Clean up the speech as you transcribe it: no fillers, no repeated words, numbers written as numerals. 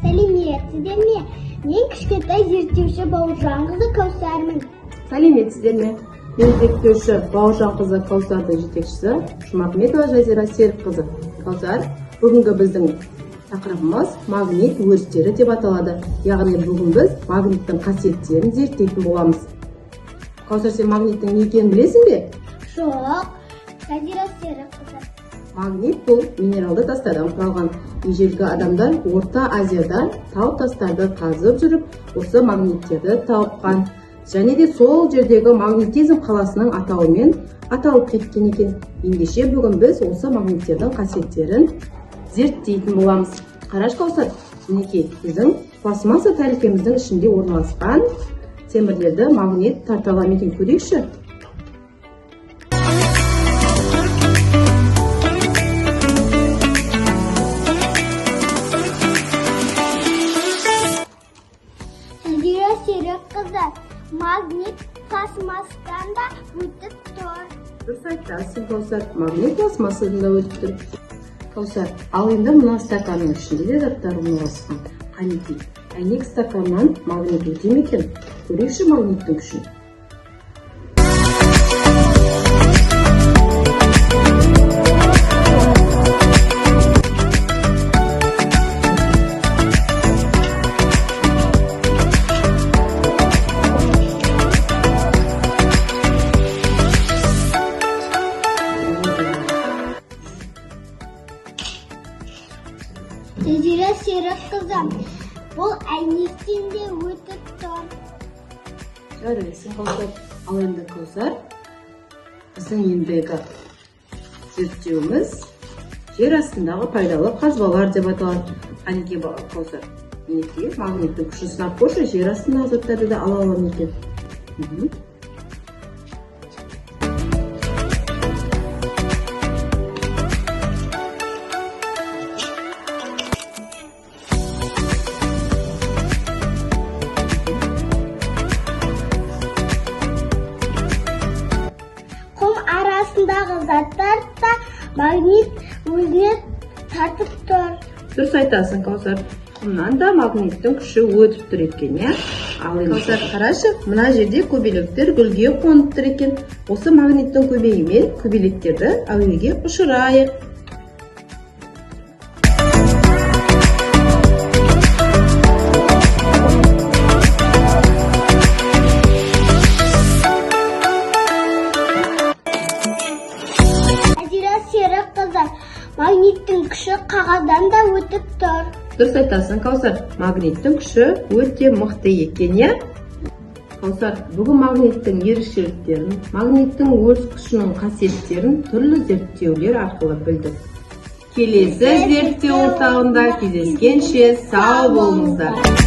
Сәлеметсіздер ме? Мен кішкентай зерттеуші Бауыржанқызы Кәусармын. Сәлеметсіздер ме? Мен зерттеуші Бауыржанқызы Кәусардың жетекшісі Жұмахметова Жазира Серікқызы. Кәусар, бүгінгі біздің тақырыбымыз магнит өрістері деп аталады. Яғни бүгін біз магниттің қасиеттерін зерттейтін боламыз. Кәусар, сен магниттің не екенін білесің бе? Жоқ, Жазира Серікқызы. Магнит бұл минералды тастардан құралған. Ежелгі адамдар Орта Азияда тау тастарды қазып жүріп, осы магниттерді тауыпқан. Және де сол жердегі магнетизм қаласының атауымен аталып кеткен екен. Ендеше бүгін біз осы магниттердің қасиеттерін зерттейтін боламыз. Қараш, Кәусар, мінекей біздің пластмасса тәрелкеміздің ішінде орналасқан темірлерді магнит тарта ала ма екен, көрейікші. Жазира Серікқызы, магнит пластмасстан да өтіп тұр. Дұрыс айтасың, Кәусар, магнит пластмассадан да өтіп тұр. Кәусар, ал енді мына стаканның ішінде де заттар орналасқан. Қанекей, әйнек стаканнан магнит өте ме екен? Көрейікші магниттің күшін. Жазира Серікқызы, бұл әйнектен де өтіп тұр. Жарайсың, Кәусар. Ал енді, Кәусар, біздің ендігі зерттеуіміз жер астындағы пайдалы қазбалар деп аталады. Қанекей, Кәусар, мінекей магниттің күшін сынап көрші, жер астындағы заттарды да ала аламын екен. Құм арасындағы заттар да магнит өзіне тартып тұр. Дұрыс айтасың, Кәусар. Құмнан да магниттің күші өтіп тұр екен, иә? Ал енді, Кәусар, қарашы, мына жерде көбелектер гүлге қонып тұр екен. Осы магниттің көмегімен көбелектерді әуеге ұшырайық. Жазира Серікқызы, магниттің күші қағаздан да өтіп тұр. Дұрыс айтасың, Кәусар. Магниттің күші өте мықты екен, иә? Кәусар, бүгін магниттің ерекшеліктерін, магниттің өз күшінің қасиеттерін түрлі зерттеулер арқылы білдік. Келесі зерттеу орталығында кездескенше сау болыңыздар.